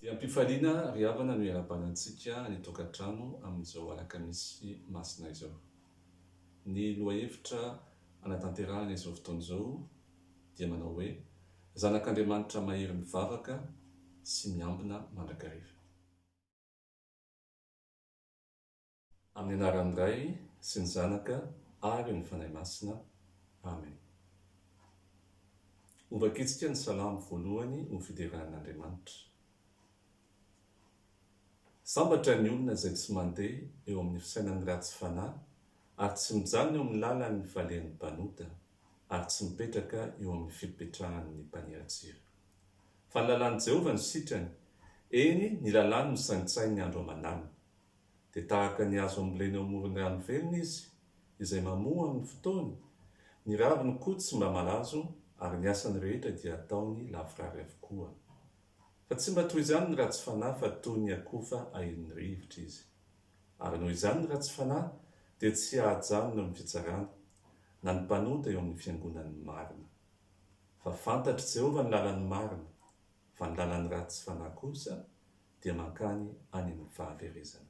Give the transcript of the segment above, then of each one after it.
Dia am-pifaliana ry havana no iarahabana antsika any an-tokantrano amin'izao alakamisy masina izao. Ny lohahevitra anatanterahana izao fotoana izao dia manao hoe, Zanak'Andriamanitra mahery mivavaka sy miambina mandrakariva. Amin'ny anaran'ny Ray sy ny Zanaka ary ny Fanahy Masina. Amen. Hovakitsika ny Salamo voalohany ho fiderana an'Andriamanitra. Sambatra ny olona izay tsy mandeha eo amin'ny fisainan'ny ratsy fanahy ary tsy mijanona eo amin'ny lalan'ny falehan'ny mpanota ary tsy mipetraka eo amin'ny fipetrahan'ny mpaniratsira. Fa ny lalàn'i Jehovah no sitrany, eny, ny lalàny no saintsaininy andro aman'alina. Dia tahaka ny hazo ambolena eo amoron'ny rano velona izy, izay mamoa amin'ny fotoany, ny raviny koa tsy mba malazo, ary ny asany rehetra dia ataony lavorary avokoa. Fa tsy mba toy izany ny ratsy fanahy fa toy ny akofa ahilin'ny rivotra izy. Ary noho izany ny ratsy fanahy dia tsy hahajanona eo amin'ny fitsarana, na ny mpanota eo amin'ny fiangonan'ny marina. Fa fantatr'i Jehovah ny lalan'ny marina, fa ny lalan'ny ratsy fanahy kosa dia mankany any amin'ny fahaverezana.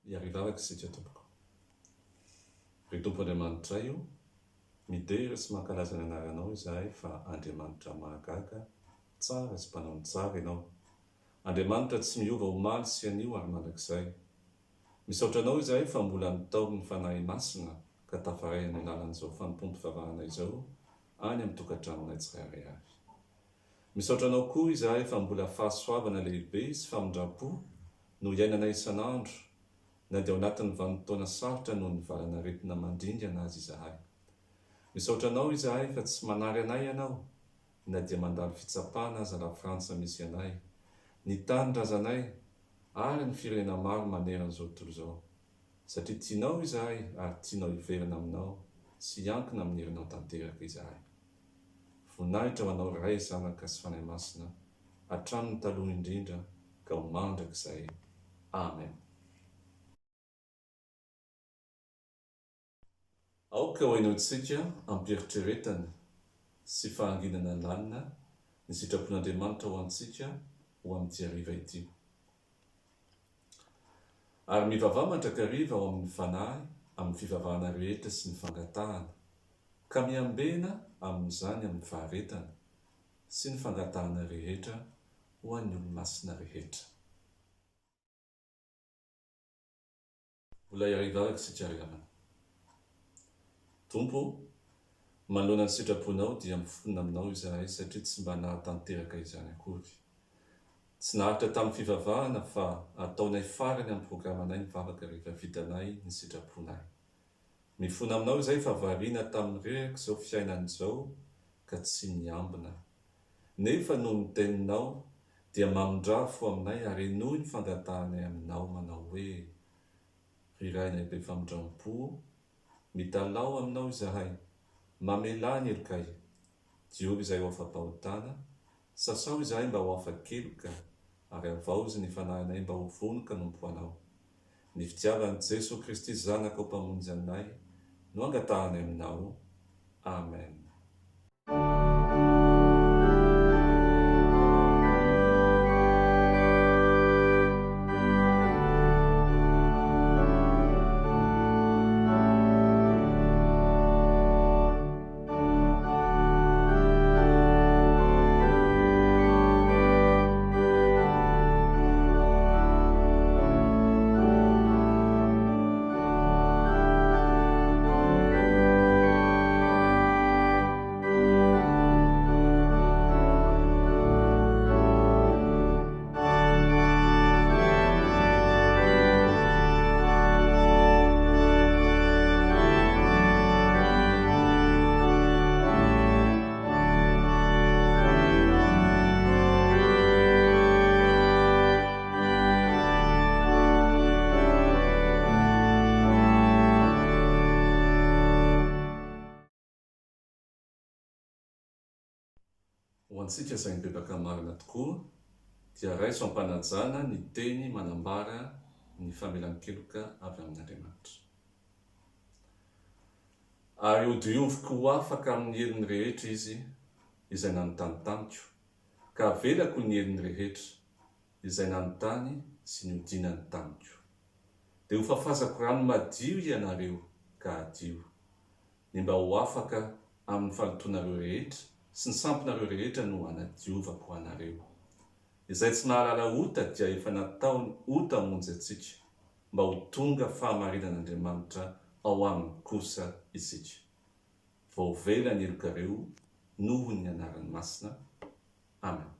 Hiarivavaka isika tompoko. Ry Tompo Andriamanitray o, midera sy mankalaza ny anaranao izahay fa Andriamanitra mahagaga, tsara sy mpanao ny tsara Ianao. Andriamanitra tsy miova omaly sy anio ary mandrakizay. Misaotra Anao izahay fa mbola nitaorin'ny Fanahy Masina ka tafaray amin'ny alalan'izao fanompoam-pivavahana izao any amin'ny tokantranonay tsirairay avy. Misaotra Anao koa izahay fa mbola fahasoavana lehibe sy famindram-po no iainanay isan'andro na dia ao anatin'ny vanim-potoana sarotra noho ny valan'aretina mandringana aza izahay. Misaotra Anao izahay fa tsy manary anay Ianao na dia mandalo fitsapana aza Lafrantsa misy anay, ny tanindrazanay ary ny firenena maro manerana izao tontolo izao. Satria tianao izahay ary tianao hiverina aminao sy hiankina amin'ny herinao tanteraka izahay. Voninahitra ho anao Ray, Zanaka sy Fanahy Masina, hatramin'ny taloha indrindra ka ho mandrakizay. Amen. Aoka ho henointsika am-pieritreretana sy fahanginana lalina ny sitrapon'Andriamanitra ho antsika ho amin'ity hariva ity. Ary mivavaha mandrakariva ao amin'ny Fanahy amin'ny fivavahana rehetra sy ny fangatahana, ka miambena amin'izany amin'ny faharetana. sy ny fangatahana rehetra ho an'ny olomasina rehetra. Mbola hiara-hivavaka isika ry havana. Tompo ô, manoloana ny sitraponao dia mifona aminao izahay satria tsy mba nahatanteraka izany akory. Tsy naharitra tamin'ny fivavahana fa ataonay farany amin'ny programanay ny vavaka rehefa vitanay ny sitraponay. Mifona aminao izahay fa variana tamin'ny reraka izao fiainana izao ka tsy niambina. Nefa noho ny teninao dia mamindrà fo aminay ary henoy ny fangatahanay aminao manao hoe, Ry Rainay be famindram-po ô, mitalaho aminao izahay, mamelà ny helokay, diovy izahay ho afa-pahotana, Sasao izahay mba ho afa-keloka, ary havaozy ny fanahinay mba ho vonon-kanompo Anao. Ny fitiavan'i Jesoa Kristy Zanakao Mpamonjy anay no angatahanay Aminao. Amen. Ho antsika izay mibebaka marina tokoa dia raiso am-panajana ny teny manambara ny famelan-keloka avy amin'Andriamanitra. Ary hodioviko ho afaka amin'ny helony rehetra izy izay nanontany tamiko, ka havelako ny helony rehetra, izay nanontany sy niodinany tamiko. Dia hofafazako rano madio ianareo ka hadio, ny mba ho afaka amin'ny fahalotoanareo rehetra sy ny sampinareo rehetra no hanadiovako anareo. Izay tsy nahalala ota dia efa nataony ota hamonjy antsika, mba ho tonga fahamarinan'Andriamanitra ao aminy kosa isika. Voavela ny helokareo noho ny anarany masina. Amen.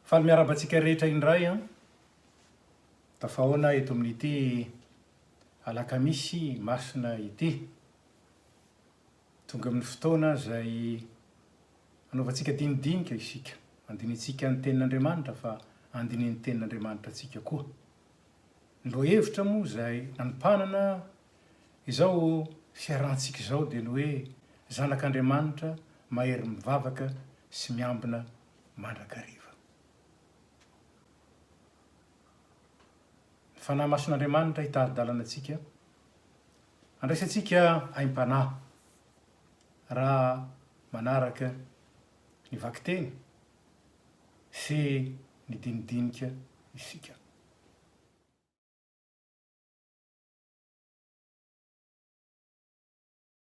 Faly miarahaba antsika rehetra indray an. Tafahaona eto amin'ity alakamisy masina ity. Tonga amin'ny fotoana izay anaovantsika dinidinika isika, andinihintsika ny tenin'Andriamanitra fa andinihin'ny tenin'Andriamanitra antsika koa. Ny lohahevitra moa izay nanompanana izao fiarahantsika izao dia ny hoe Zanak'Andriamanitra mahery mivavaka sy miambina mandrakariva. Ny Fanahy Masin'Andriamanitra hitari-dalana antsika, handraisantsika aim-panahy. raha manaraka ny vakiteny sy ny dinidinika isika.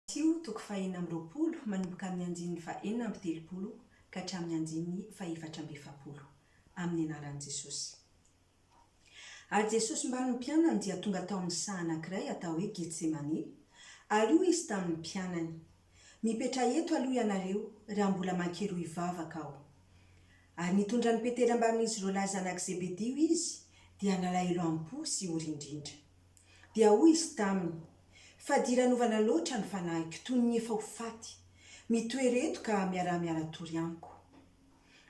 Matio toko fahenina amby 20 manomboka amin'ny andininy fahenina amby 30 ka hatramin'ny andininy fahefatra amby 40. Amin'ny anaran'i Jesosy. Ary Jesosy mbamin'ny mpianany dia tonga tao amin'ny saha anankiray atao hoe Getsemane, ary hoy Izy tamin'ny mpianany, Mipetraha eto aloha ianareo, raha mbola mankeroa hivavaka Aho. Ary nitondra an'i Petera mbamin'izy roalahy zanak'i Zebedio Izy, dia nalahelo am-po sy ory indrindra. Dia hoy Izy taminy, Fadiranovana loatra ny fanahiko, toy ny efa ho faty. Mitoera eto ka miaraha miara-tory amiko.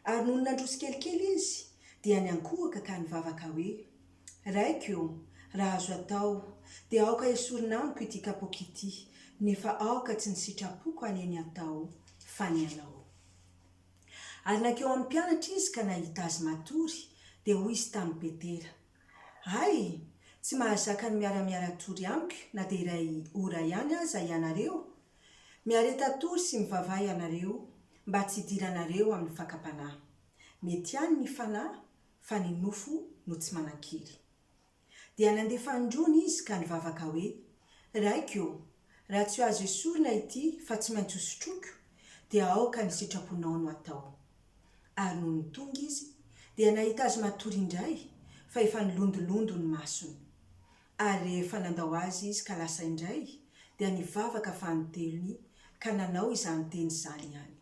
Ary nony nandroso kelikely izy, dia niankohoka ka nivavaka hoe, Raiko ô, raha azo atao, dia aoka hesorina amiko ity kapoaka ity, nefa aoka tsy ny sitrapoko anie ny hatao, fa ny Anao. Ary nankeo amin'ny mpianatra izy ka nahita azy matory, dia hoy izy tamin'i Petera, Hay! Tsy mahazaka ny miara-miara-tory amiko na dia iray ora ihany aza ianareo? Miareta tory sy mivavaha ianareo mba tsy hidiranareo amin'ny fakam-panahy. Mety ihany ny fanahy fa ny nofo no tsy manan-kery. Dia nandefa androny izy ka nivavaka hoe, Raiko ô, raha tsy ho azo esorina ity fa tsy maintsy hosotroiko, dia aoka ny sitraponao no atao. Ary nony tonga izy, dia nahita azy matory indray, fa efa nilondolondo ny masony. Ary rehefa nandao azy izy ka lasa indray, dia nivavaka fanintelony ka nanao izany teny izany ihany.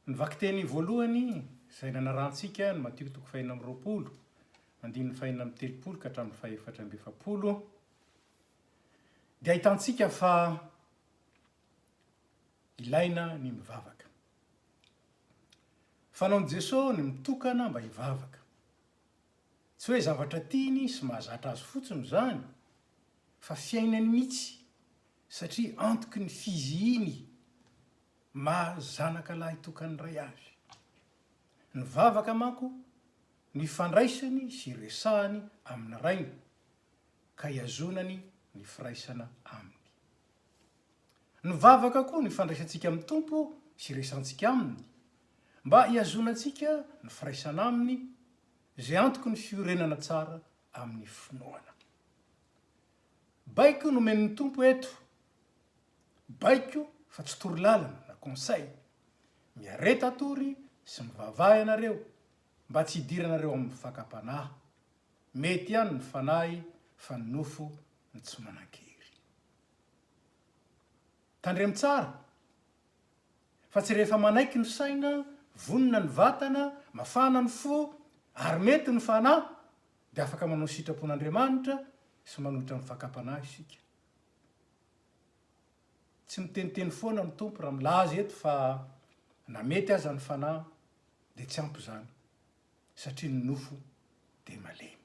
Ny vakiteny voalohany izay nanarantsika ny Matio toko fahenina amby 20, andininy fahenina amby 30 ka hatramin'ny fahefatra amby 40, dia ahitantsika fa ilaina ny mivavaka. Fanaon'i Jesoa ny mitokana mba hivavaka. Tsy hoe zavatra tiany sy mahazatra azy fotsiny izany fa fiainany mihitsy satria antoky ny fizihiany maha zanaka lahy tokan'ny Ray azy. Ny vavaka manko no ifandraisany sy iresahany amin'ny Rainy ka ihazonany ny firaisana Aminy. Ny vavaka koa no ifandraisantsika amin'ny Tompo sy iresantsika Aminy, mba hihazonantsika ny firaisana Aminy, izay antoky ny fiorenana tsara amin'ny finoana. Baiko nomen'ny Tompo eto, baiko fa tsy torolalana na conseil, miareta tory sy mivavaha ianareo mba tsy hidiranareo amin'ny fakam-panahy. Mety ihany ny fanahy fa ny nofo no tsy manan-kery. Tandremo tsara fa tsy rehefa manaiky ny saina, vonona ny vatana, mafana ny fo ary mety ny fanahy dia afaka manao ny sitrapon'Andriamanitra sy manohitra ny fakam-panahy isika. Tsy miteniteny foana ny Tompo raha milaza eto fa na mety aza ny fanahy dia tsy ampy izany satria ny nofo dia malemy.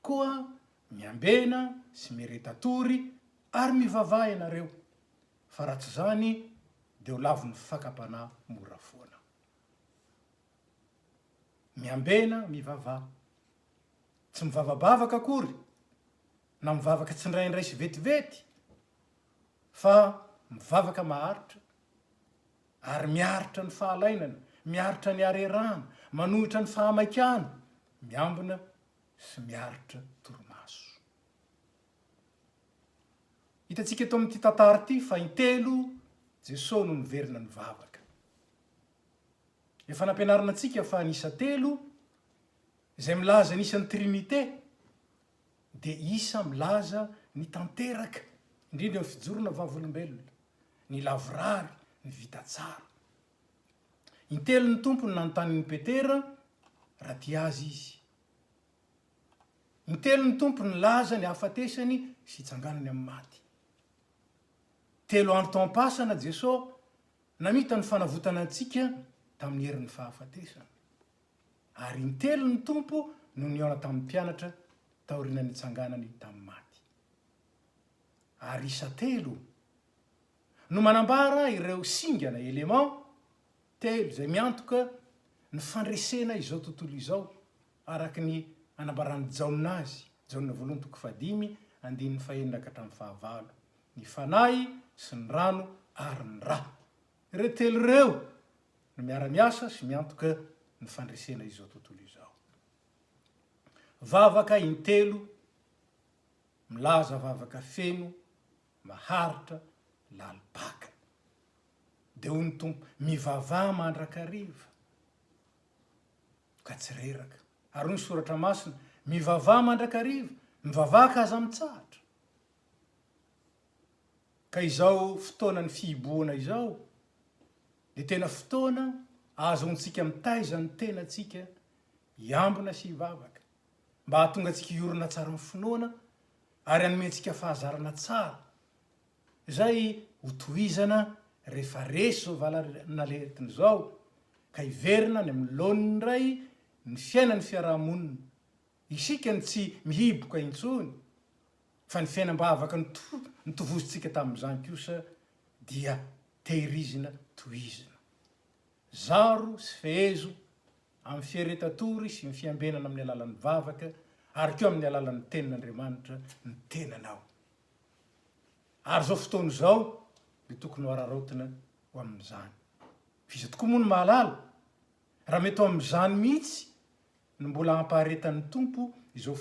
Koa miambena sy mireta tory ary mivavaha ianareo, fa raha tsy izany dia ho lavon'ny fakam-panahy mora foana. Miambena, mivavaha. Tsy mivavabavaka akory, na mivavaka tsindraindray sy vetivety, fa mivavaka maharitra, ary miaritra ny fahalainana, miaritra ny harerahana, manohitra ny fahamaikana, miambina sy miaritra torimaso. Hitantsika eto amin'ity tantara ity fa intelo Jesoa no niverina nivavaka. Efa nampianarina antsika fa ny isa telo izay milaza ny isan'ny Trinite dia isa milaza ny tanteraka, indrindra ny fijoroana vavolombelona, ny lavorary, ny vita tsara. Intelo ny Tompo no nanontany an'i Petera raha tia Azy izy. Intelo ny Tompo nilaza ny hahafatesany sy hitsanganany amin'ny maty. Telo andro tao am-pasana Jeso namita ny fanavotana antsika tamin'ny herin'ny fahafatesana. Ary intelo ny Tompo no nihaona tamin'ny mpianatra taorian'ny nitsanganany tamin'ny maty. Ary isa telo no manambara ireo singana, éléments, telo izay miantoka ny fandresena izao tontolo izao araka ny anambaran'i Jaona azy. Jaona voalohany toko fahadimy, andininy fahenina ka hatramin'ny fahavalo. Ny Fanahy sy ny rano ary ny ra. Ireo telo ireo no miara-miasa sy miantoka ny fandresena izao tontolo izao. Vavaka intelo milaza vavaka feno, maharitra, lalim-paka. Dia hoy ny Tompo, mivavaha mandrakariva, ka tsy reraka. Ary hoy ny Soratra Masina, mivavaha mandrakariva, mivavaha ka aza mitsahatra. Ka izao fotoanan'ny fihibohana izao dia tena fotoana ahazoantsika mitaiza ny tenantsika hiambina sy hivavaka mba hahatonga antsika hiorina tsara amin'ny finoana ary hanome antsika fahazarana tsara izay hotohizana rehefa resy izao valan'aretina izao ka hiverina any amin'ny laoniny indray ny fiainan'ny fiaraha-monina. Isika no tsy mihiboka intsony fa ny fiainam-bavaka notovozintsika tamin'izany kosa dia tehirizina tohizina. Zaro sy fehezo amin'ny fiaretan-tory sy ny fiambenana amin'ny alalan'ny vavaka ary koa amin'ny alalan'ny Tenin'Andriamanitra ny tenanao. Ary izao fotoana izao dia tokony ho araraotina ho amin'izany. F'iza tokoa moa no mahalala raha mety ho amin'izany mihitsy no mbola hampaharetan'ny Tompo izao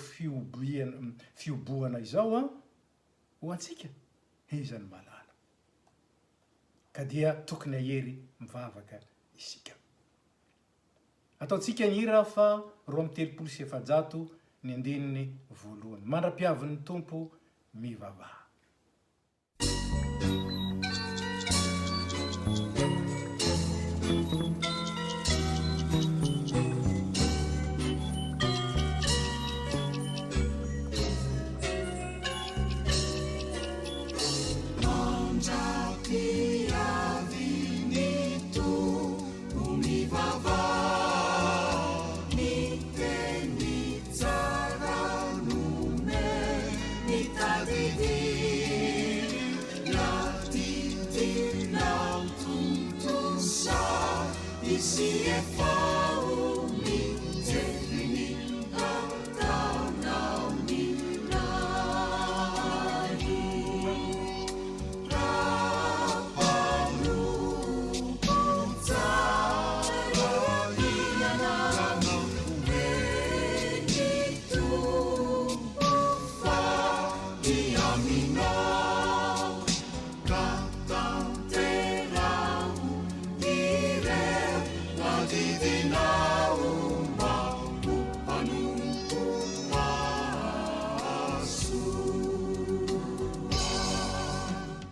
fihobohana izao an, ho antsika? Iza no mahalala. Ka dia tokony hahery mivavaka isika. Ataontsika ny hira fa 432 ny andininy voalohany. Mandra-piavin'ny Tompo mivavaha.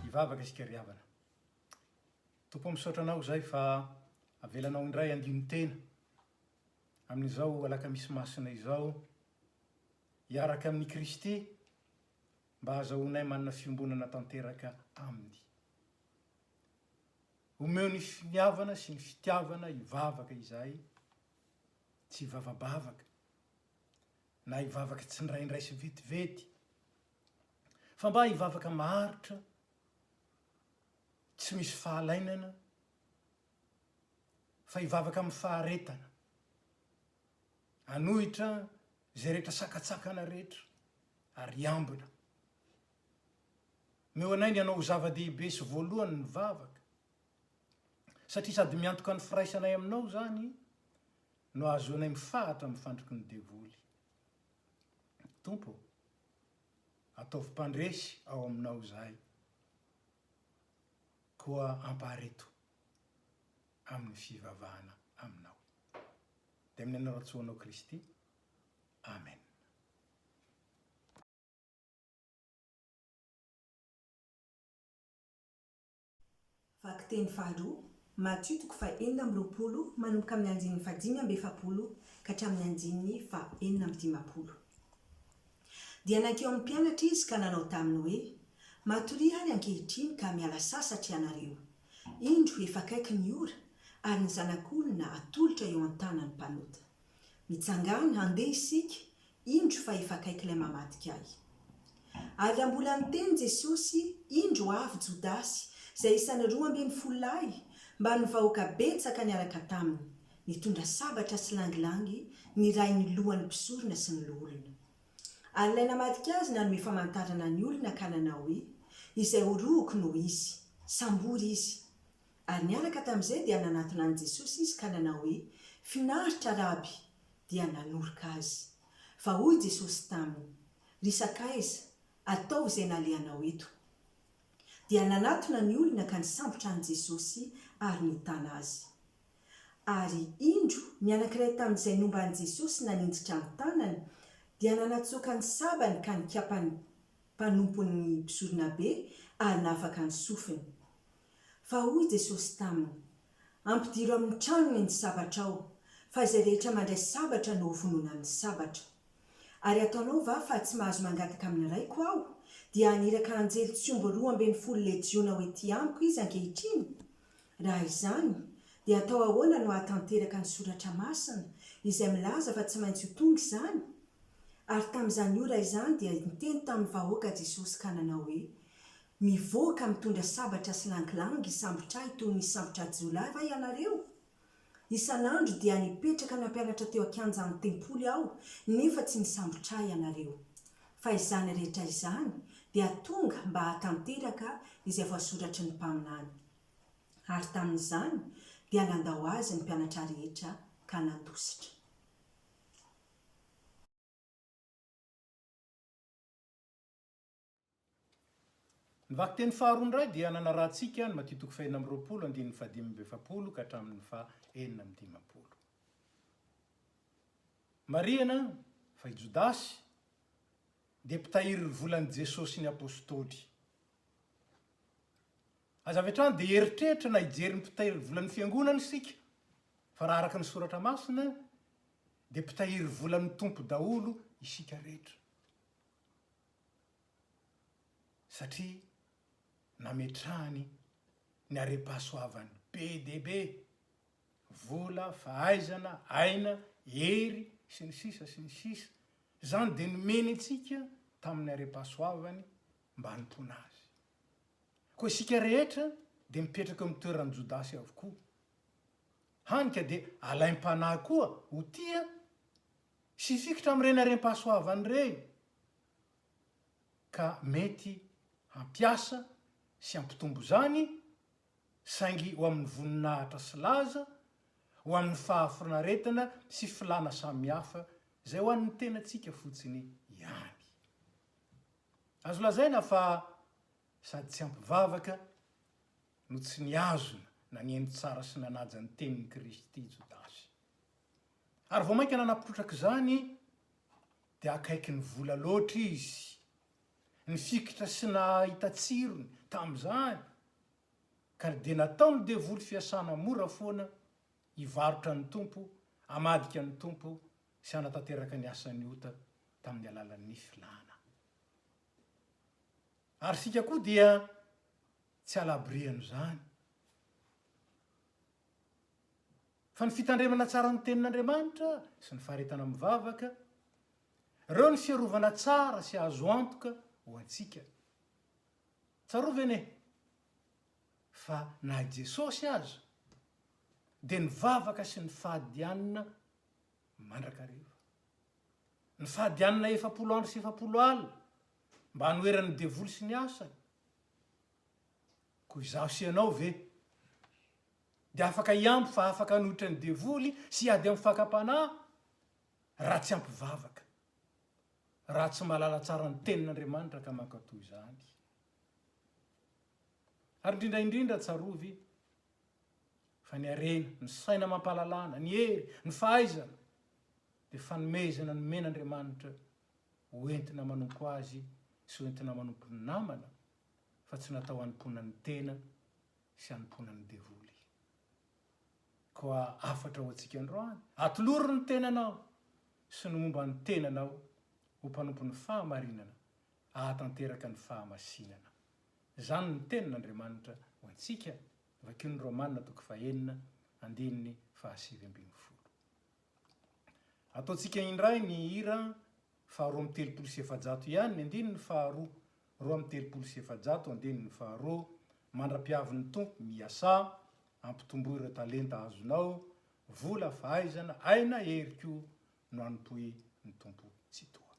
Hivavaka isika ry havana. Tompo ô misaotra anao izay fa avelanao indray handini-tena amin'izao alakamisy masina izao hiaraka amin'i Kristy mba hahazahoanay manana fiombonana tanteraka Aminy. Omeo ny finiavana sy ny fitiavana hivavaka izahay, tsy hivavabavaka, na hivavaka tsindraindray sy vetivety, fa mba hivavaka maharitra, tsy misy fahalainana, fa hivavaka amin'ny faharetana, hanohitra izay rehetra sakantsakana rehetra, ary hiambina. Omeo anay ny hanao ho zava-dehibe sy voalohany ny vavaka, satria sady miantoka ny firaisanay aminao izany no ahazoanay mifahatra amin'ny fandriky ny devoly. Tompo ô, ataovy mpandresy ao aminao izahay, koa ampahareto amin'ny fivavahana aminao. Dia amin'ny anaran-tsoanao Kristy. Amen. Vakiteny faharoa, Matio toko fahenina amby 20 manomboka amin'ny andininy fahadimy amby 40 ka hatramin'ny andininy fahenina amby 50. Dia nankeo amin'ny mpianatra izy ka nanao taminy hoe, Matoria ary ankehitriny ka miala sasatra ianareo. Indro efa akaiky ny ora, ary ny Zanak'olona atolotra eo an-tanan'ny mpanota. Mitsangàna, handeha isika, indro fa efa akaiky ilay mamadika ahy. Ary raha mbola niteny Jesosy, indro avy Jodasy, izay isan'ny 12 lahy, mbamin'ny vahoaka betsaka niaraka taminy, nitondra sabatra sy langilangy, nirahin'ny lohan'ny mpisorona sy ny loholona. Ary ilay namadika azy nanome famantarana ny olona ka nanao hoe, Izay horohoko no izy. Sambory izy. Ary niaraka tamin'izay dia nanatona an'i Jesosy izy ka nanao hoe, Finaritra, Raby! Dia nanoroka azy. Fa hoy Jesosy taminy, Ry sakaiza, ataovy izay nalehanao eto. Dia nanatona ny olona ka nisambotra an'i Jesosy ary nitana azy. Ary, indro, ny anankiray tamin'izay nomba an'i Jesosy naninjitra ny tanany, dia nanatsoaka ny sabany ka nikapa ny mpanompon'ny mpisoronabe ary nahafaka ny sofiny. Fa hoy Jesosy taminy, Ampidiro amin'ny tranony ny sabatrao, fa izay rehetra mandray sabatra no hovonoina amin'ny sabatra. Ary ataonao va fa tsy mahazo mangataka amin'ny Raiko Aho, dia haniraka anjely tsy omby 12 lejiona ho ety amiko Izy ankehitriny? Raha izany, dia atao ahoana no hahatanteraka ny Soratra Masina, izay milaza fa tsy maintsy ho tonga izany? Ary tamin'izany ora izany dia niteny tamin'ny vahoaka Jesosy ka nanao hoe, Mivoaka mitondra sabatra sy langilangy hisambotra ahy toy ny hisambotra jiolahy va ianareo? Isan'andro dia nipetraka nampianatra teo an-kianjan'ny tempoly aho, nefa tsy nisambotra ahy ianareo. Fa izany rehetra izany dia tonga mba hahatanteraka izay voasoratry ny mpaminany. Ary tamin'izany dia nandao azy ny mpianatra rehetra ka nandositra. Ny vakiteny faharoa indray dia nanarahantsika ny Matio toko fahenina amby 20 andininy fahadimy amby 40 ka hatramin'ny faha 56. Marihana fa i Jodasy dia mpitahiry ny volan'i Jesosy sy ny apostoly. Aza avy hatrany dia hieritreritra na hijery ny mpitahiry volan'ny fiangonana isika, fa raha araka ny soratra masina dia mpitahiry volan'ny Tompo daholo isika rehetra. Satria nametrahany ny harem-pahasoavany be dia be, vola, fahaizana, aina, hery, sy ny sisa sy ny sisa Izany dia nomeny antsika tamin'ny harem-pahasoavany mba hanompoana Azy. Koa isika rehetra dia mipetraka eo amin'ny toeran'i Jodasy avokoa. Hany ka dia alaim-panahy koa ho tia sy hifikitra amin'ireny harem-pahasoavany ireny, ka mety hampiasa sy hampitombo izany, saingy ho amin'ny voninahitra sy laza, ho amin'ny fahafinaretana sy filàna samihafa izay ho an'ny tenantsika fotsiny ihany. Azo lazaina fa sady tsy ampy vavaka no tsy nihazona na nihaino tsara sy nanaja ny tenin'i Kristy i Jodasy. Ary vao mainka nanapotraka izany dia akaiky ny vola loatra izy. Nifikitra sy nahita tsirony tamin'izany ka dia nataon'ny devoly fiasana mora foana hivarotra ny Tompo, hamadika ny Tompo sy hanatanteraka ny asan'ny ota tamin'ny alalan'ny filàna. Ary isika koa dia tsy à l'abri an'izany. Fa ny fitandremana tsara ny Tenin'Andriamanitra sy ny faharetana mivavaka, ireo ny fiarovana tsara sy azo antoka ho antsika. Tsarovy anie fa na i Jesosy aza dia nivavaka sy nifady hanina mandrakariva. Nifady hanina 40 andro sy 40 alina mba hanoherany ny devoly sy ny asany. Koa izaho sy ianao ve dia afaka hihambo fa afaka hanohitra ny devoly sy hiady amin'ny fakam-panahy raha tsy ampy vavaka, raha tsy mahalala tsara ny tenin'Andriamanitra ka mankatò izany. Ary indrindra indrindra tsarovy fa ny harena, ny saina amam-pahalalana, ny hery, ny fahaizana dia fanomezana nomen'Andriamanitra ho entina manompo Azy sy ho entina manompo ny namana fa tsy natao hanompoana ny tena sy hanompoana ny devoly. Koa hafatra ho antsika androany, atolory ny tenanao sy ny momba ny tenanao ho mpanompon'ny fahamarinana hahatanteraka ny fahamasinana. Izany no tenin'Andriamanitra ho antsika, vakio ny Romana toko fahenina andininy fahasivy ambin'ny folo. Ataontsika indray ny hira faha-432 ihany, ny andininy faharoa, 432 andininy faharoa, Mandra-piavin'ny Tompo, miasà, ampitomboy ireo talenta azonao, vola, fahaizana, aina, hery koa no anompoy ny Tompo Tsitoha.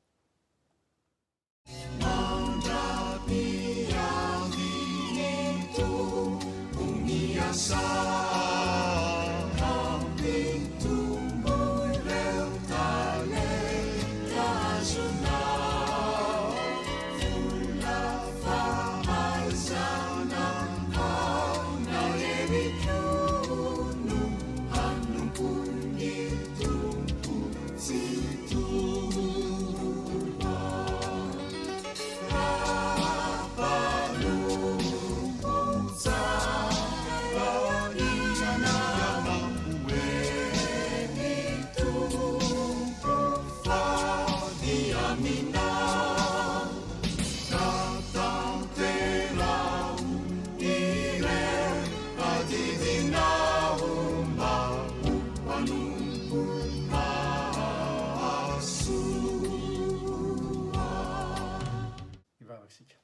isika.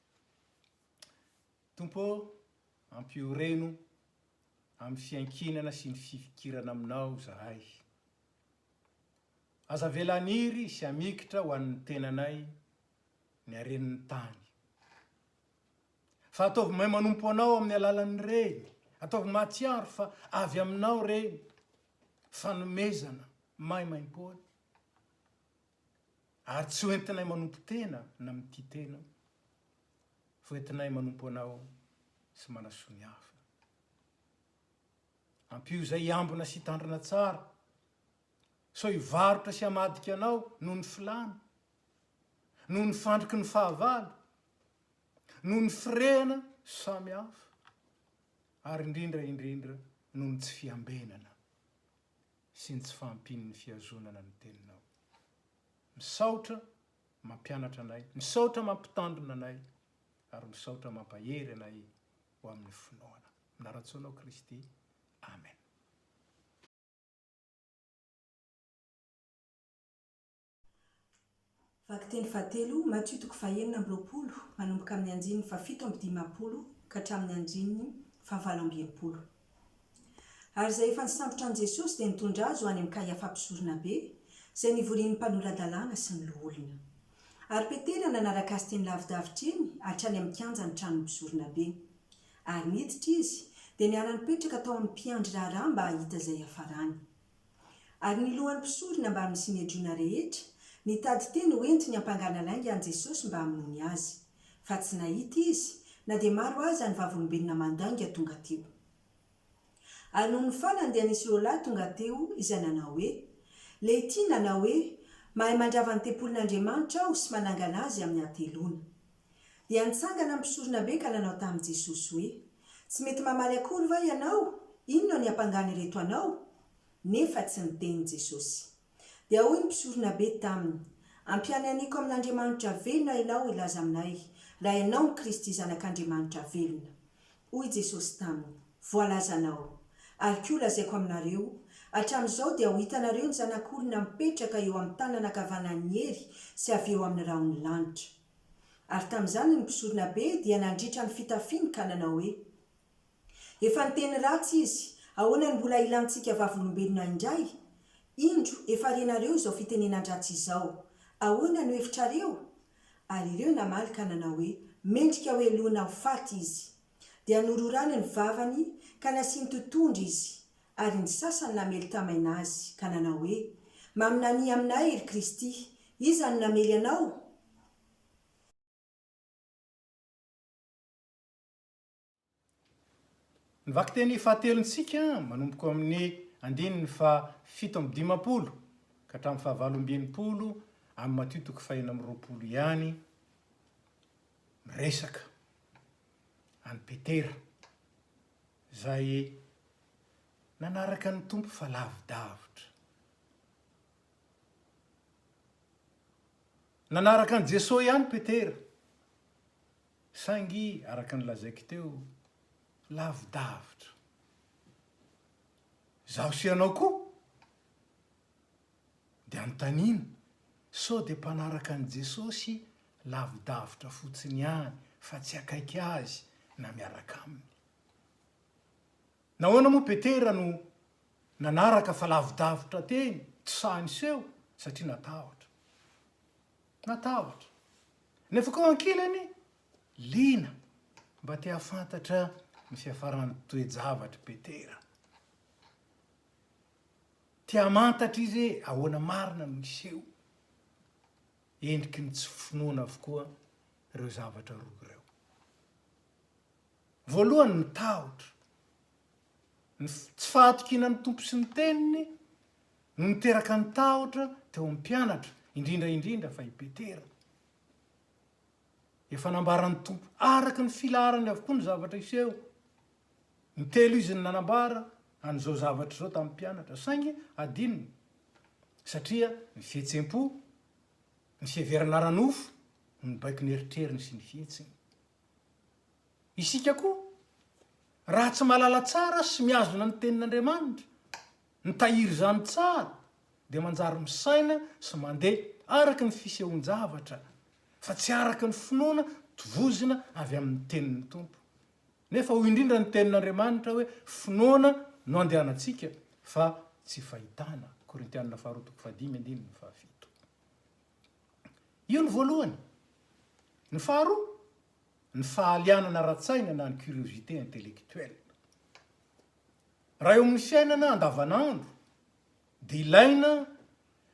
Tompo ô, ampioreno amin'ny fiankinana sy ny fifikirana aminao izahay. Aza avela haniry sy hamikitra ho an'ny tenanay ny haren'ny tany. Fa ataovy mahay manompo Anao amin'ny alalan'ireny. Ataovy mahatsiaro fa avy Aminao ireny fanomezana maimaimpoana. Ary tsy ho entinay manompo tena na mitia tena, fa ho entinay manompo Anao sy manasoa ny hafa. Ampio izay hiambina sy hitandrina tsara, sao hivarotra sy hamadika Anao noho ny filàna, noho ny fandriky ny fahavalo, noho ny firehana samy hafa, ary indrindra indrindra noho ny tsy fiambenana sy ny tsy fahampian'ny fihazonana ny Teninao. Misaotra mampianatra anay, misaotra mampitandrina anay, ary misaotra mampahery anay ho amin'ny finoana. Mianarantsoa Anao Kristy. Amen. Vakiteny fahatelo, Matio toko fahenina amby 20, manomboka amin'ny andininy fahafito amby 50 ka hatramin'ny andininy fahavalo amby 60. Ary izay efa nisambotra an'i Jesosy dia nitondra Azy ho any amin'i Kaiafa mpisoronabe, izay nivorian'ny mpanora-dalàna sy ny loholona. Ary Petera nanaraka azy teny lavidavitra eny, hatrany amin'ny kianjan'ny tranon'ny mpisoronabe. Ary niditra izy, dia niara-nipetraka tao amin'ny mpiandry raharaha mba hahita izay hiafarany. Ary ny lohan'ny mpisorona mbamin'ny Synedriona rehetra, nitady teny ho entiny hampangana lainga an'i Jesosy mba hamonoany Azy. Fa tsy nahita izy, na dia maro aza ny vavolombelona mandainga tonga teo. Ary nony farany dia nisy roalahy tonga teo izay nanao hoe, Leity nanao hoe, Mahay mandrava ny tempolin'Andriamanitra aho sy manangana azy amin'ny hateloana. Dia nitsangana ny mpisoronabe ka nanao tamin'i Jesosy hoe, Tsy mety mamaly akory va ianao? Inona no iampangan'ireto anao? Nefa tsy niteny Jesosy. Dia hoy ny mpisoronabe taminy, Ampianianiako amin'Andriamanitra velona ianao hilaza aminay, raha ianao no Kristy Zanak'Andriamanitra velona. Hoy Jesosy taminy, Voalazanao. Ary koa lazaiko aminareo, hatramin'izao dia ho hitanareo ny Zanak'olona mipetraka eo amin'ny tanana ankavanan'ny hery sy avy eo amin'ny rahon'ny lanitra. Ary tamin'izany ny mpisoronabe dia nandritra ny fitafiany ka nanao hoe, Efa niteny ratsy izy, ahoana no mbola ilantsika vavolombelona indray? Indro, efa renareo izao fitenenan-dratsy izao. Ahoana no hevitrareo? Ary ireo namaly ka nanao hoe, Mendrika hohelohina ho faty izy. Dia nororany ny vavany ka nasiany totohondry izy, ary ny sasany namely tamaina azy, ka nanao hoe, Maminania aminay, ry Kristy, iza no namely anao? Ny vakiteny fahatelontsika manomboka amin'ny andininy faha 57 ka hatramin'ny faha 68 amin'ny Matio toko faha 26 ihany, miresaka an'i Petera izay nanaraka ny Tompo fa lavidavitra. Nanaraka an'i Jesoa ihany Petera, saingy araka ny lazaiko teo, lavidavitra. Izaho sy ianao koa dia anontaniana sao dia mpanaraka an'i Jesosy lavidavitra fotsiny ihany fa tsy akaiky Azy na miaraka Aminy. Nahoana moa Petera no nanaraka fa lavidavitra teny, tsy sahy niseho? Satria natahotra. Natahotra. Nefa koa ankilany, liana mba te hahafantatra ny fiafaran'ny toe-javatr'i Petera. Te hamantatra izy hoe ahoana marina no hiseho. Endriky ny tsy finoana avokoa ireo zavatra roa ireo. Voalohany ny tahotra. Ny tsy fahatokiana ny Tompo sy ny Teniny no niteraka ny tahotra teo amin'ny mpianatra, indrindra indrindra fa i Petera. Efa nambaran'ny Tompo araka ny filaharany avokoa ny zavatra hiseho. Intelo izy no nanambara an'izao zavatra izao tamin'ny mpianatra, saingy adinony, satria ny fihetsem-po, ny fiheverana ara-nofo no nibaiko ny eritreriny sy ny fihetsiny. Isika koa, raha tsy mahalala tsara sy mihazona ny Tenin'Andriamanitra, mitahiry izany tsara, dia manjary misaina sy mandeha araka ny fisehoan-javatra. fa tsy araka ny finoana tovozina avy amin'ny tenin'ny Tompo. Nefa hoy indrindra ny tenin'Andriamanitra hoe finoana no andehanantsika fa tsy fahitana, Korintianina faharoa toko fahadimy andininy fahafito. Io ny voalohany. Ny faharoa, ny fahalianana ara-tsaina na ny curiosité intellectuelle. Raha eo amin'ny fiainana andavanandro dia ilaina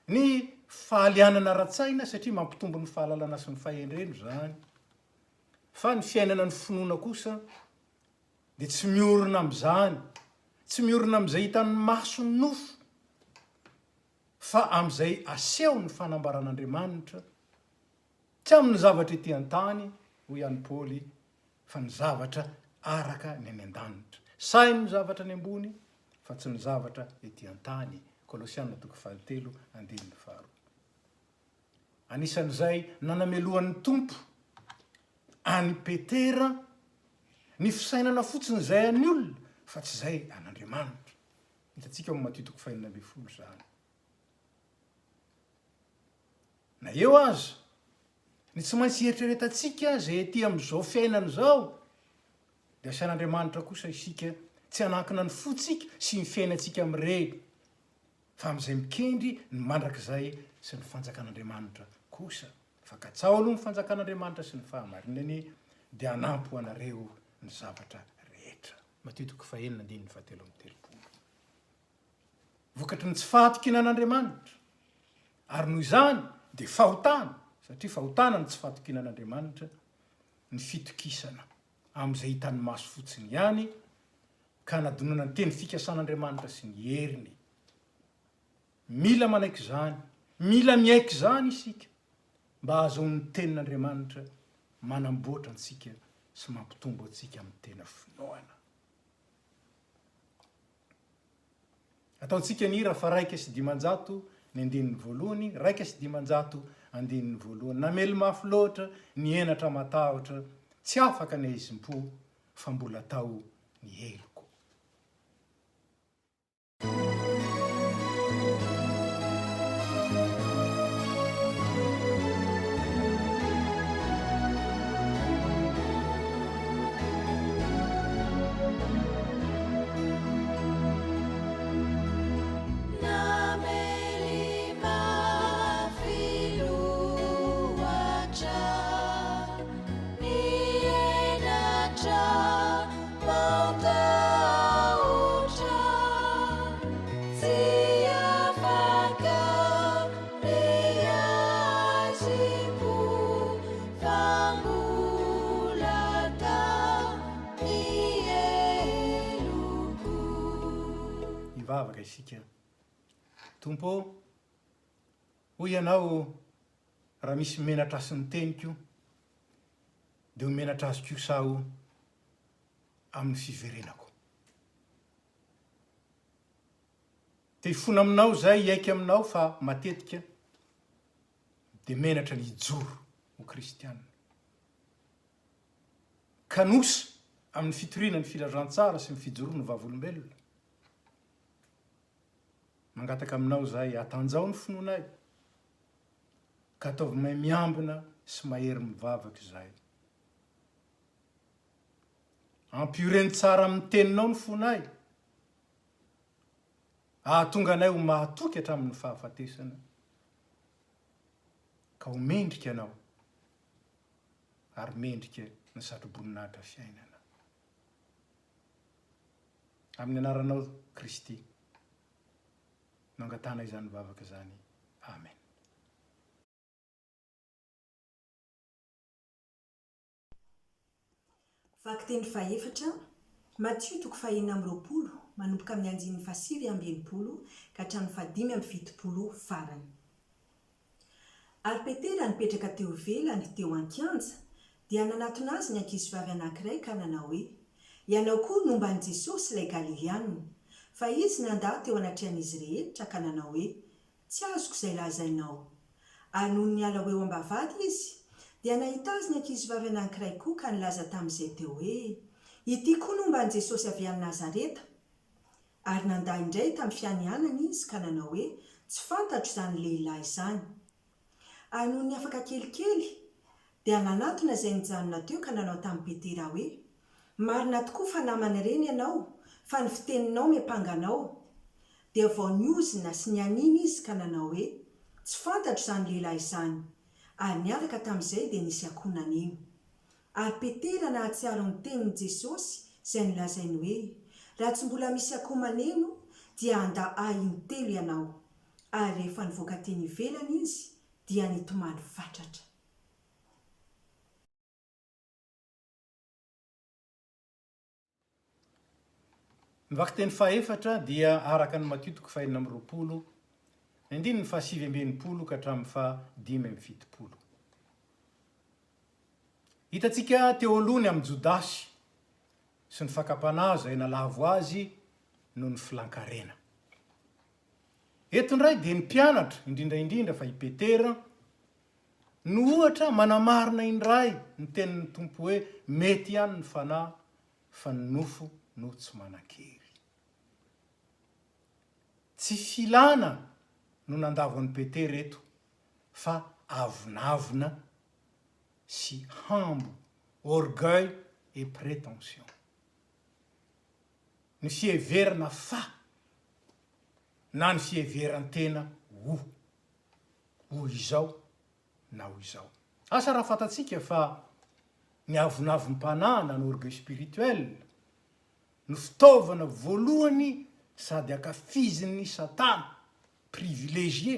ny fahalianana ara-tsaina satria mampitombo ny fahalalana sy ny fahendrena izany. Fa ny fiainana ny finoana kosa dia tsy miorina amin'izany, tsy miorina amin'izay hitan'ny mason'ny nofo fa amin'izay asehon'ny fanambaran'Andriamanitra, tsy amin'ny zavatra ety an-tany, hoy ihany Paoly, fa ny zavatra araka ny any an-danitra. Saino ny zavatra any ambony, fa tsy ny zavatra ety an-tany. Kolosiana toko fahatelo andininy faharoa. Anisan'izay nanamelohan'ny Tompo an'i Petera ny fisainana fotsiny izay an'ny olona, fa tsy izay an'Andriamanitra. Hitantsika ao amin'ny Matio toko fahenina ambinifolo izany. Na eo aza ny tsy maintsy hieritreretantsika izay ety amin'izao fiainana izao, dia asain'Andriamanitra kosa isika tsy hanankina ny fontsika sy ny fiainantsika amin'ireny, fa amin'izay mikendry ny mandrakizay sy ny fanjakan'Andriamanitra kosa. Fa katsaho aloha ny fanjakan'Andriamanitra sy ny fahamarinany, dia hanampy ho anareo ny zavatra rehetra. Matio toko fahenina andininy fahatelo amby telopolo. Vokatry ny tsy fahatokiana an'Andriamanitra, ary noho izany dia fahotana, satria fahotana ny tsy fahatokiana an'Andriamanitra, ny fitokisana amin'izay hitan'ny maso fotsiny ihany, ka hanadinoana ny teny fikasan'Andriamanitra sy ny heriny. Mila manaiky izany, mila miaiky izany isika, mba hahazoan'ny tenin'Andriamanitra manamboatra antsika sy mampitombo antsika amin'ny tena finoana. Ataontsika ny hira fa 501 ny andininy voalohany, 501 andininy voalohany. Namely mafy loatra ny henatra matahotra, tsy afaka ny haizim-po fa mbola tao ny heloko. Namely mafy loatra ny henatra mampatahotra, tsy afaka ny haizim-po fa mbola tao ny heloko. Hivavaka isika. Tompo ô, hoy Ianao, raha misy menatra azy ny teniko, dia ho menatra azy kosa aho amin'ny fiverenako. Te hifona aminao izay, hiaiky aminao fa matetika dia menatra ny hijoro ho kristiana. Kanosa amin'ny fitoriana ny filazantsara sy ny fijoroana ho vavolombelona. Mangataka aminao izahay, atanjao ny finoanay, ka ataovy mahay miambina sy mahery mivavaka izahay. Ampioreno tsara amin'ny teninao ny fonay, hahatonga anay ho mahatoky hatramin'ny fahafatesana, ka ho mendrika anao ary mendrika ny satroboninahitra fiainana. Amin'ny anaranao Kristy no angatahana izany vavaka izany. Amen. Vakiteny fahefatra, Matio toko fahenina amby 20, manomboka amin'ny andininy fahasivy amby 60 ka hatramin'ny fahadimy amby 70 farany. Ary Petera nipetraka teo ivelany, teo an-kianja, dia nanatona azy ny ankizivavy anankiray ka nanao hoe, Ianao koa nomba an'i Jesosy ilay Galiliana. Fa izy nandà teo anatrehan'izy rehetra ka nanao hoe, Tsy azoko izay lazainao. Ary nony niala ho eo am-bavahady izy, dia nahita azy ny ankizivavy anankiray koa ka nilaza tamin'izay teo hoe, Ity koa nomba an'i Jesosy avy any Nazareta. Ary nandà indray tamin'ny fianianana izy ka nanao hoe, Tsy fantatro izany lehilahy izany. Ary nony afaka kelikely, Dia nanatona izay nijanona teo ka nanao tamin'i Petera hoe, Marina tokoa fa naman'ireny ianao, fa ny fiteninao miampanga anao. Dia vao niozona sy nianiana izy ka nanao hoe, Tsy fantatro izany lehilahy izany. Ary niaraka tamin'izay dia nisy akoho naneno. Ary Petera nahatsiaro ny tenin'i Jesosy izay nolazainy hoe, Raha tsy mbola misy akoho maneno, dia handà Ahy intelo ianao. Ary rehefa nivoaka teny ivelany izy, dia nitomany fatratra. Ny vakiteny fahefatra dia araka ny Matio toko fahenina amby 20, ny andininy fahasivy 69 ka hatramin'ny faha-75. Hitantsika teo aloha ny amin'i Jodasy sy ny fakam-panahy izay nalavo azy noho ny filan-karena. Eto indray dia ny mpianatra, indrindra indrindra fa i Petera, no ohatra manamarina indray ny tenin'ny Tompo hoe mety ihany ny fanahy fa ny nofo no tsy manan-kery. Tsy filana no nandavo an'i Petera eto fa avonavona sy hambo, orgueil et prétention. Ny fiheverana fa na ny fiheveran-tena ho, ho izao na ho izao. Asa raha fantatsika fa ny avonavom-panahy na ny orgueil spirituel no fitaovana voalohany sady ankafizin'ny satana, privilégié,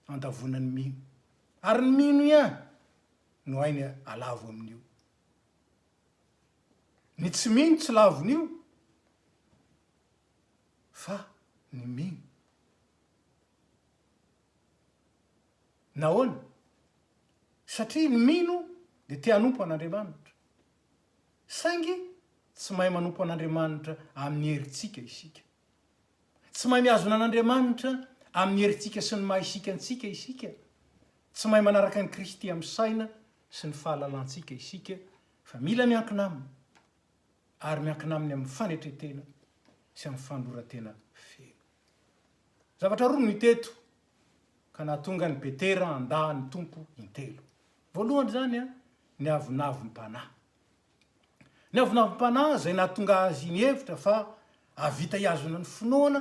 andavoana ny mino. Ary ny mino ihany no hainy alavo amin'io. Ny tsy mino tsy lavon'io fa ny mino. Nahoana? Satria ny mino dia te hanompo an'Andriamanitra. Saingy tsy mahay manompo an'Andriamanitra amin'ny herintsika isika. Tsy mahay mihazona an'Andriamanitra amin'ny herintsika sy ny maha isika antsika isika. Tsy mahay manaraka an'i Kristy amin'ny saina sy ny fahalalantsika isika fa mila miankina Aminy ary miankina Aminy amin'ny fanetren-tena sy amin'ny fanoloran-tena feno. Zavatra roa no hita eto ka nahatonga an'i Petera handà ny Tompo intelo. Voalohany izany, ny avonavom-panahy. Ny avonavom-panahy izay nahatonga azy nihevitra fa hahavita hihazona ny finoana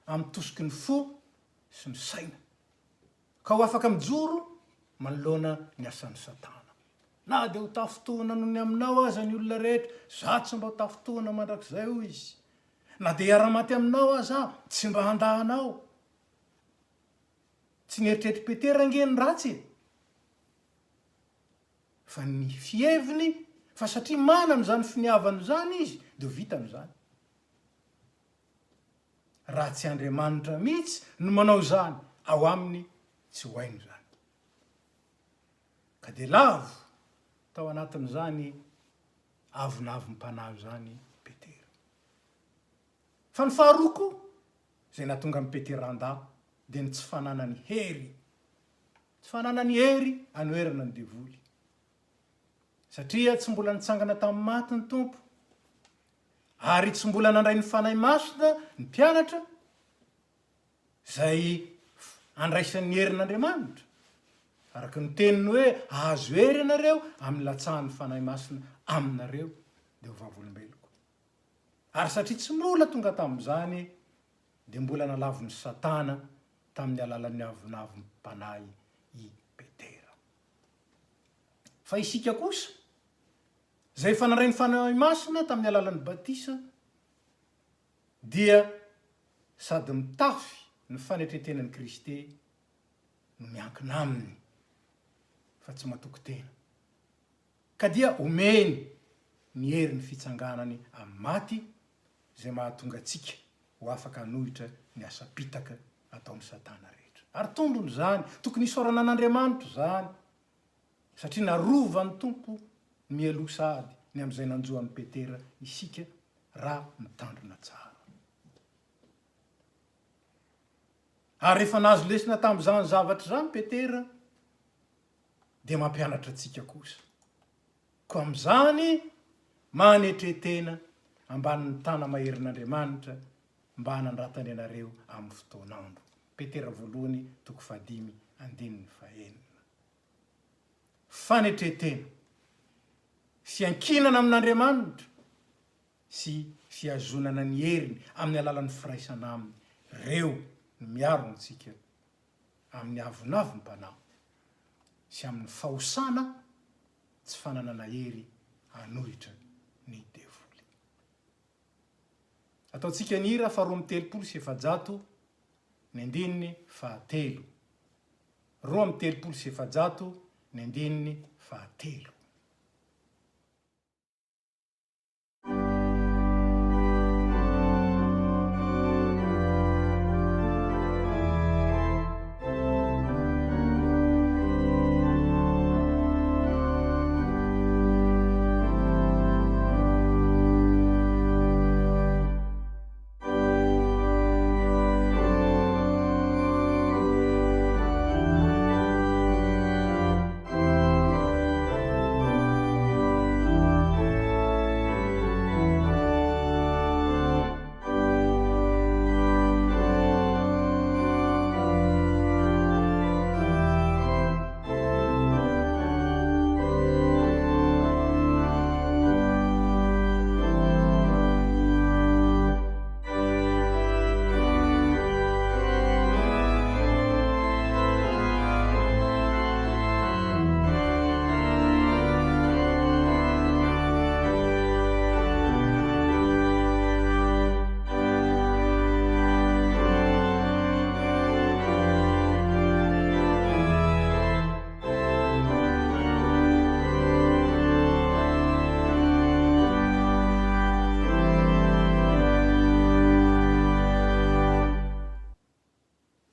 amin'ny tosiky ny fo sy ny saina, ka ho afaka mijoro manoloana ny asan'i Satana. Na dia ho tafintohina noho ny aminao aza ny olona rehetra, izaho tsy mba ho tafintohina mandrakizay, hoy izy. Na dia hiara-maty aminao aza aho, tsy mba handà anao. Tsy nieritreritr'i Petera ange ny ratsy e! Fa ny fiheviny fa satria manana izany finiavana izany izy dia ho vitany izany. Raha tsy Andriamanitra mihitsy no manao izany ao aminy tsy ho hainy izany. Ka dia lavo tao anatin'izany avonavom-panahy izany Petera. Fa ny faharoa koa izay nahatonga an'i Petera handà dia ny tsy fananany hery. Tsy fananany hery hanoherana ny devoly. Satria tsy mbola nitsangana tamin'ny maty ny Tompo, ary tsy mbola nandray ny Fanahy Masina ny mpianatra, izay andraisan'ny herin'Andriamanitra. Araka ny teniny hoe, Hahazo hery ianareo amin'ny latsahan'ny Fanahy Masina aminareo, dia ho vavolombeloko. Ary satria tsy mbola tonga tamin'izany, dia mbola nalavin'i Satana tamin'ny alalan'ny avonavom-panahy i Petera. Fa isika kosa, izay efa nandray ny Fanahy Masina tamin'ny alalan'ny batisa, dia sady mitafy ny fanetren-tenan'i Kristy no miankina Aminy, fa tsy matoky tena. Ka dia omeny ny herin'ny fitsanganany amin'ny maty izay mahatonga antsika ho afaka hanohitra ny asam-pitaka ataon'i Satana rehetra. Ary tombony izany, tokony hisaorana an'Andriamanitra izany, satria narovan'ny Tompo mialoha sahady ny amin'izay nanjo an'i Petera isika raha mitandrina tsara. Ary rehefa nahazo lesona tamin'izany zavatra izany Petera, dia mampianatra antsika kosa. Koa amin'izany, manetre-tena ambanin'ny tana-maherin'Andriamanitra mba hanandratany anareo amin'ny fotoan'andro. Petera voalohany toko fahadimy andininy fahenina. Fanetren-tena, fiankinana amin'Andriamanitra sy fihazonana ny heriny amin'ny alalan'ny firaisana aminy, ireo no miaro antsika amin'ny avonavom-panahy sy amin'ny fahosana tsy fananana hery hanohitra ny devoly. Ataontsika ny hira faha 432, ny andininy fahatelo. 432, ny andininy fahatelo.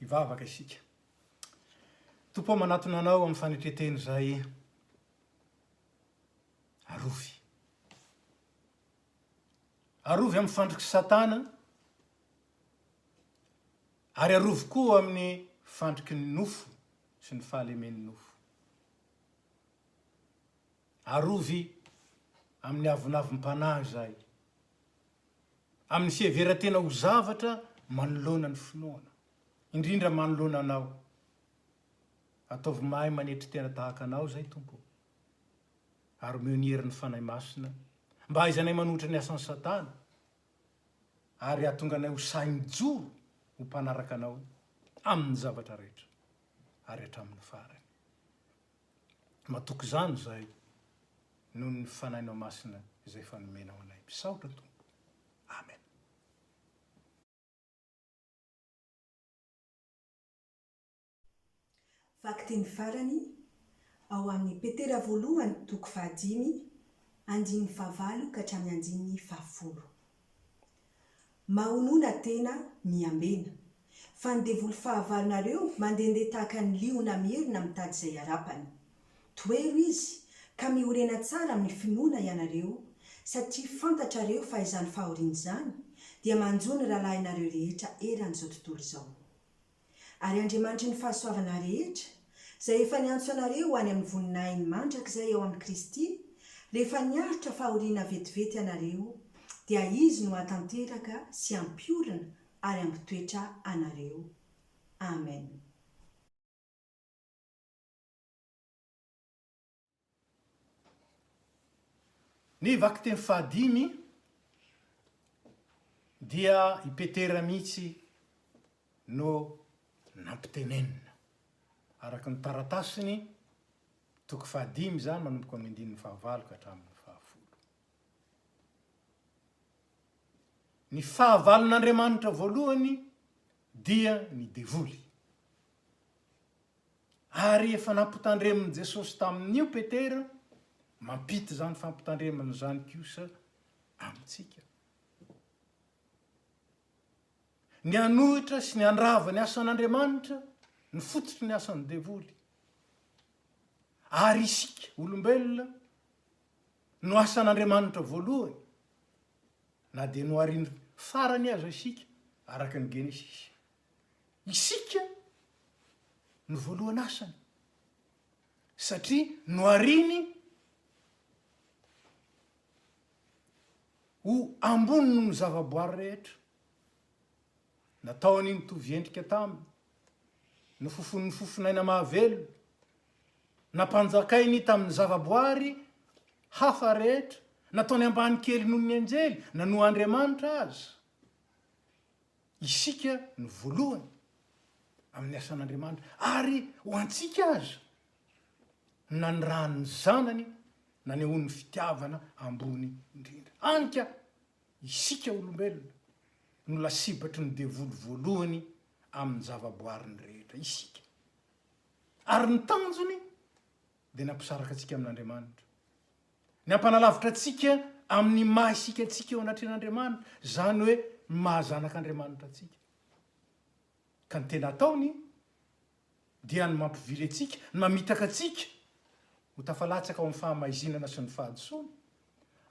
Hivavaka isika. Tompo ô, manatona Anao amin'ny fanetren-tena izay arovy. Arovy amin'ny fandrik'i Satana ary arovy koa amin'ny fandriky ny nofo sy ny fahalemen'ny nofo. Arovy amin'ny avonavom-panahy izahay, amin'ny fiheveran-tena ho zavatra manoloana ny finoana, indrindra manoloana Anao. Ataovy mahay manetry tena tahaka Anao izahay, Tompo ô, ary omeo ny herin'ny Fanahy Masina mba hahaizanay manohitra ny asan'i Satana ary hahatonga anay ho sahy mijoro ho mpanaraka Anao amin'ny zavatra rehetra ary hatramin'ny farany. Matoky izany izahay noho ny Fanahinao Masina izay efa nomenao anay. Misaotra Tompo. Amen. Vakiteny farany, ao amin'ny Petera voalohany toko fahadimy, andininy fahavalo ka hatramin'ny andininy fahafolo. Mahonona tena, miambena. Fa ny devoly fahavalonareo mandehandeha tahaka ny liona mierona mitady izay harapany. Tohero izy, ka miorena tsara amin'ny finoana ianareo, satria fantatrareo fa izany fahoriana izany dia manjo ny rahalahinareo rehetra eran'izao tontolo izao. Ary Andriamanitry ny fahasoavana rehetra, izay efa niantso anareo ho any amin'ny voninahiny mandrakizay ao amin'i Kristy, rehefa niaritra fahoriana vetivety ianareo, dia Izy no hahatanteraka sy hampiorina ary hampitoetra anareo. Amen. Ny vakiteny fahadimy dia i Petera mihitsy no nampitenenina. Araka ny taratasiny, toko fahadimy izany manomboka amin'ny andininy fahavalo ka hatramin'ny fahafolo. Ny fahavalon'Andriamanitra voalohany dia ny devoly. Ary efa nampitandremin'i Jesosy tamin'io Petera, mampita izany fampitandremana izany kosa amintsika. Ny hanohitra sy ny handrava ny asan'Andriamanitra ny fototry ny asan'ny devoly. Ary isika olombelona no asan'Andriamanitra voalohany, na dia nohariny farany aza isika araka ny Genesisy. Isika no voalohan'asany satria nohariny ho ambony noho ny zavaboary rehetra. Nataony nitovy endrika taminy, nofofonin'ny fofon'aina mahavelona. Nampanjakainy tamin'ny zavaboary hafa rehetra, nataony ambany kely noho ny anjely, na noho Andriamanitra aza. Isika no voalohany amin'ny asan'Andriamanitra, ary ho antsika aza no nanirahany ny Zanany nanehoany ny fitiavana ambony indrindra. Hany ka isika olombelona no lasibatry ny devoly voalohany amin'ny zavaboariny rehetra. Isika. Ary ny tanjony dia ny hampisaraka antsika amin'Andriamanitra. Ny hampanalavitra antsika amin'ny maha isika antsika eo anatrehan'Andriamanitra, izany hoe ny maha zanak'Andriamanitra antsika. Ka ny tena ataony dia ny mampivily antsika, ny mamitaka antsika ho tafalatsaka ao amin'ny fahamaizinana sy ny fahadisoana,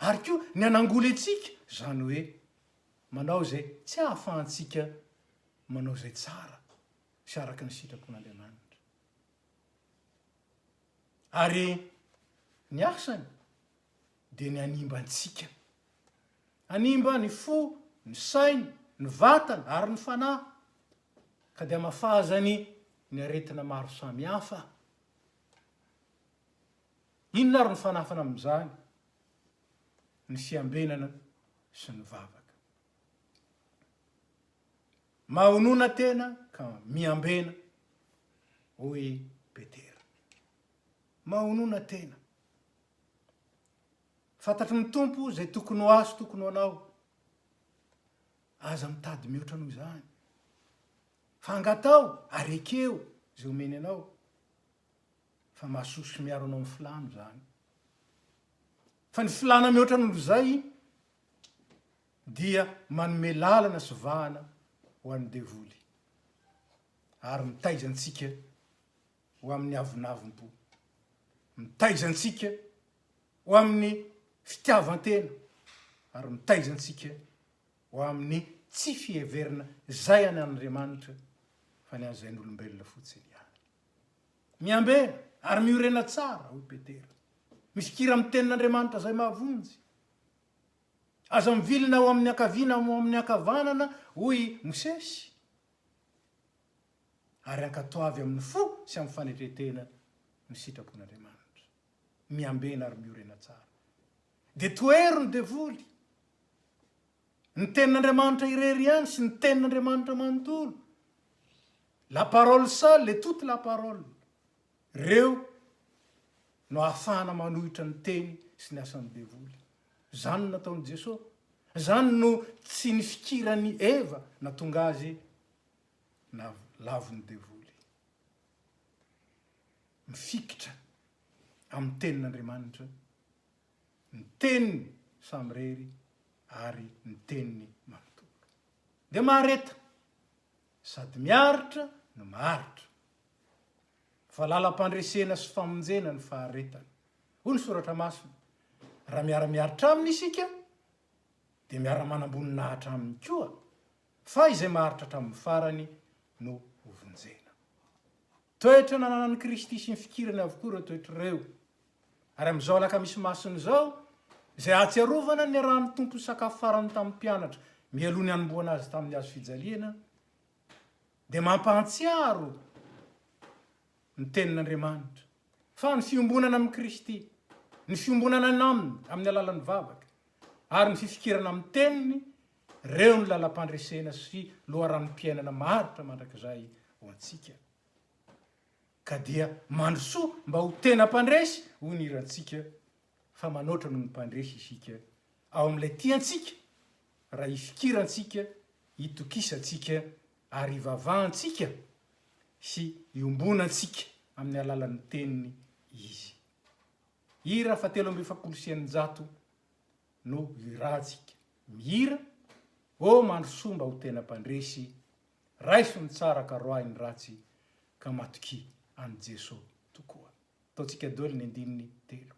ary koa ny hanangoly antsika, izany hoe manao izay tsy ahafahantsika manao izay tsara sy araka ny sitrapon'Andriamanitra. Ary ny asany dia ny hanimba antsika. Hanimba ny fo, ny saina, ny vatana ary ny fanahy, ka dia hamafazany ny aretina maro samihafa. Inona ary no fanafana amin'izany? Ny fiambenana sy ny vavaka. Mahonona tena ka miambena, hoy Petera. Mahonona tena. Fantatry ny Tompo izay tokony ho ahy sy tokony ho anao. Aza mitady mihoatra noho izany. Fa angataho ary ekeo izay omeny anao. Fa mahasoa sy miaro anao amin'ny filàna izany. Fa ny filàna mihoatra noho izay dia manome lalana sy vahana ho an'ny devoly ary mitaiza antsika ho amin'ny avonavom-po, mitaiza antsika ho amin'ny fitiavan-tena ary mitaiza antsika ho amin'ny tsy fiheverana izay an' Andriamanitra fa ny an'izay n'olombelona fotsiny ihany. Miambena ary miorena tsara, hoy Petera. Mifikira amin'ny tenin'Andriamanitra izay mahavonjy. Aza mivilina ho amin'ny ankavia na ho amin'ny ankavanana, hoy Mosesy, ary ankatoavy amin'ny fo sy amin'ny fanetren-tena ny sitrapon'Andriamanitra. Miambena ary miorena tsara. Dia tohero ny devoly. Ny tenin'Andriamanitra irery ihany sy ny tenin'Andriamanitra manontolo. La parole seule et toute la parole. Ireo no ahafahana manohitra ny teny sy ny asan'ny devoly. Izany no nataon'i Jesoa. Izany no tsy nifikiran'i Eva natonga azy na lavon'ny devoly. Mifikitra amin'ny tenin'Andriamanitra, ny teniny samirery ary ny teniny manontolo. Dia mahareta, sady miaritra no maharitra. Fa lalam-pandresena sy famonjena ny faharetana. Hoy ny Soratra Masina, Raha miara-miaritra Aminy isika, dia miara-manam-boninahitra Aminy koa, fa izay maharitra hatramin'ny farany no hovonjena. Toetra nananan'i Kristy sy ny fikirany avokoa ireo toetra ireo. Ary amin'izao Alakamisy Masina izao, izay ahatsiarovana ny niarahan'ny Tompo nisakafo farany tamin'ny mpianatra mialoha ny hanombohana Azy tamin'ny hazo fijaliana, dia mampahatsiaro ny Tenin'Andriamanitra fa ny fiombonana amin'i Kristy, ny fiombonana Aminy amin'ny alalan'ny vavaka, ary ny fifikirana amin'ny Teniny, ireo no lalam-pandresena sy loharanom-piainana maharitra mandrakizay ho antsika. Ka dia mandrosoa mba ho tena mpandresy, hoy ny hirantsika, fa manoatra noho ny mpandresy isika ao amin'ilay tia antsika, raha ifikirantsika, itokisantsika ary ivavahantsika sy iombonantsika amin'ny alalan'ny Teniny Izy. Hira faha 643 no hirahantsika mihira, Ô mandrosoa mba ho tena mpandresy, raiso ny tsara ka roahy ny ratsy, ka matokia an'i Jeso tokoa. Ataontsika daholo ny andininy telo.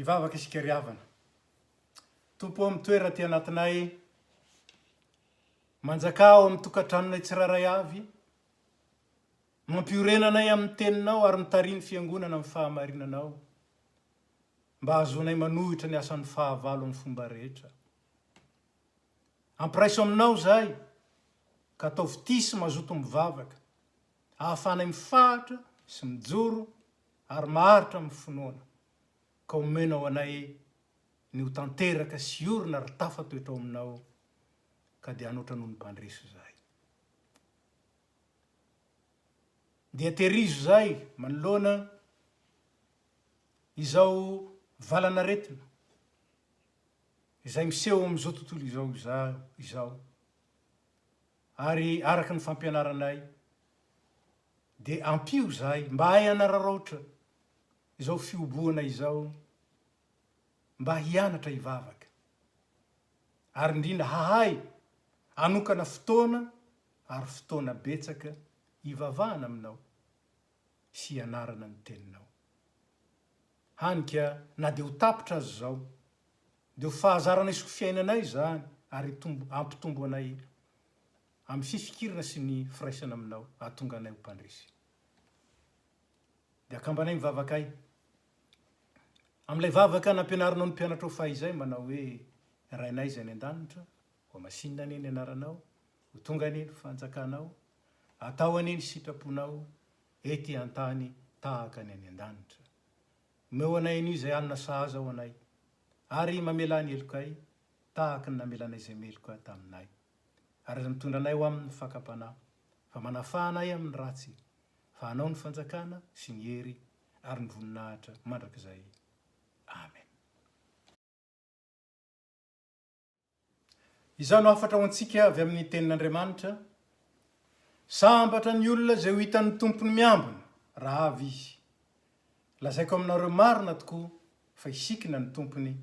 Hivavaka isika ry havana. Tompo ô mitoera aty anatinay, manjakà ao amin'ny tokantranonay tsirairay avy, mampiorena anay amin'ny teninao ary mitariha ny fiangonana amin'ny fahamarinanao, mba hahazoanay manohitra ny asan'ny fahavalo amin'ny fomba rehetra. Ampiraiso aminao izahay, ka ataovy tia sy mazoto mivavaka, ahafahanay mifahatra sy mijoro ary maharitra amin'ny finoana, ka omenao anay ny ho tanteraka sy hiorina ary tafatoetra ao aminao, ka dia hanoatra noho ny mpandresy izahay. Dia tehirizo izahay manoloana izao valan'aretina izay miseho amin'izao tontolo izao izao, ary araka ny fampianaranay dia ampio izahay mba hahay hanararaotra izao fihobohana izao mba hianatra hivavaka ary indrindra hahay hanokana fotoana ary fotoana betsaka hivavahana aminao sy hianarana ny teninao. Hany ka na dia ho tapitra aza izao dia ho fahazaranay sy ho fiainanay izany ary hitombo hampitombo anay amin'ny fifikirana sy ny firaisana aminao hahatonga anay ho mpandresy. Dia akambanay ny vavakay amin'ilay vavaka nampianarinao ny mpianatrao fahizay manao hoe, Rainay izay any an-danitra, hohamasinina anie ny anaranao, ho tonga anie ny fanjakanao, atao anie ny sitraponao ety an-tany tahaka ny any an-danitra. Omeo anay anio izay hanina sahaza ho anay, ary mamelà ny helokay tahaka ny namelanay izay meloka taminay. Ary aza mitondra anay ho amin' ny fakam-panahy, fa manafaha anay amin' ny ratsy, fa Anao ny fanjakana sy ny hery ary ny voninahitra mandrakizay. Amen. Izao no hafatra ho antsika avy amin' ny Tenin' Andriamanitra, Sambatra ny olona izay ho hitan' ny Tompony miambina, raha avy Izy. Lazaiko aminareo marina tokoa fa hisikina ny Tompony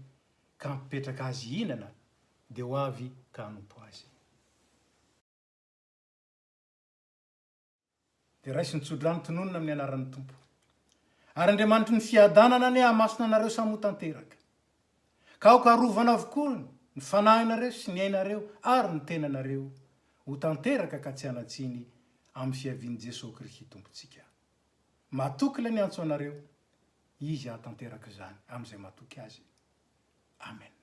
ka hampipetraka azy hihinana dia ho avy ka hanompo azy. Dia raiso ny tsodrano tononina amin'ny anaran'ny Tompo. Ary Andriamanitry ny fiadanana anie hahamasina anareo samy ho tanteraka. Ka aoka harovana avokoa ny fanahinareo sy ny ainareo ary ny tenanareo ho tanteraka ka tsy hanan-tsiny amin'ny fiavian'i Jesoa Kristy Tompontsika. Matoky ilay niantso anareo, Izy hahatanteraka izany amin'izay matoky Azy. Amen.